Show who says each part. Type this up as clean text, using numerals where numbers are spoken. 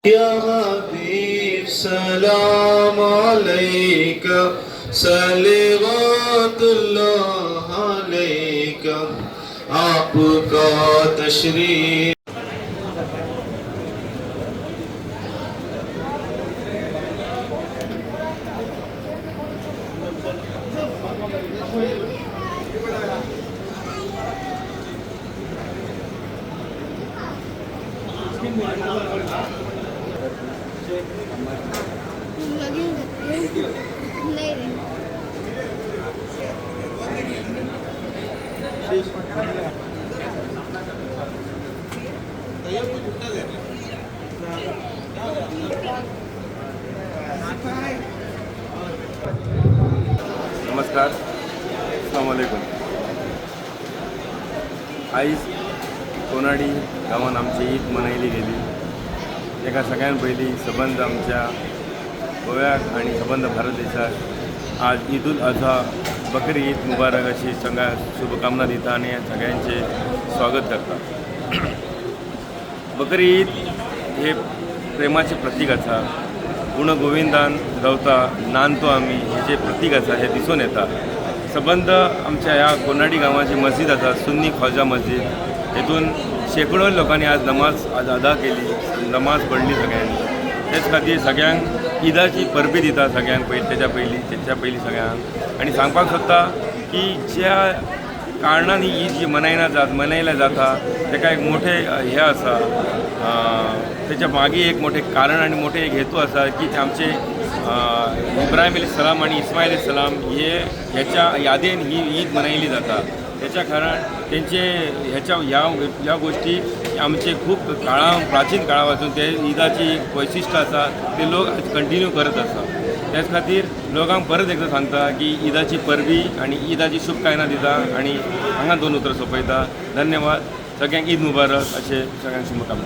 Speaker 1: या हबीब सलाम अलैका, सलावतुल्लाह अलैका, आपका तशरीफ।
Speaker 2: नाही रे.
Speaker 3: नमस्कार, अस्सलाम वालेकुम. आयज कोनाडी गांवांत आमची ईद मनयली गेली. ताका सगळ्यान पयलीं सबंद आमच्या गोव्याक आनी सबंद भारत देशाक आज ईद उल अजहा, बकरी ईद मुबारक अशी सगळ्यांक शुभकामना दिता आनी सगळ्यांचें स्वागत करता. बकरी ईद हे प्रेमाचें प्रतीक आसा. गुण गोविंदान रावता, नांदतो आमी, हें जें प्रतीक आसा हें दिसून येता. सबंद आमच्या ह्या कोनाडी गांवाची मस्जीद आसा, सुन्नी ख्वाजा मस्जीद, हेतून शेकडो लोकांनी आज नमाज आज अदा केली, नमाज पडली सगळ्यांनी. तेच खातीर सगळ्यांक ईदाची परबी दिता सगळ्यांक पयलीं, तेच्या पयलीं सगळ्यांक. आनी सांगपाक सोदता की ज्या कारणान ही ईद जी मनयल्या जाता, ताका एक मोठें हें आसा, तेच्या मागीर एक मोठें कारण आनी मोठें एक हेतू आसा की ते आमचे इब्राहिम अली सलाम आनी इस्मायल अली सलाम हे ह्याच्या यादेन ही ईद मनयली जाता. त्याच्या कारण तेंचे ह्याच्या ह्या ह्या गोश्टी आमचे खूब काळा, प्राचीन काळा पासून ते ईदाची एक वैशिश्ट आसा, ते लोक आज कंटिन्यू करत आसा. त्याच खातीर लोकांक परत एकदां सांगता की ईदाची परबी आनी ईदाची शुभकामना दिता आनी हांगा दोन उतरां सोंपयता. धन्यवाद. सगळ्यांक ईद मुबारक अशें सगळ्यांक शुभकामना.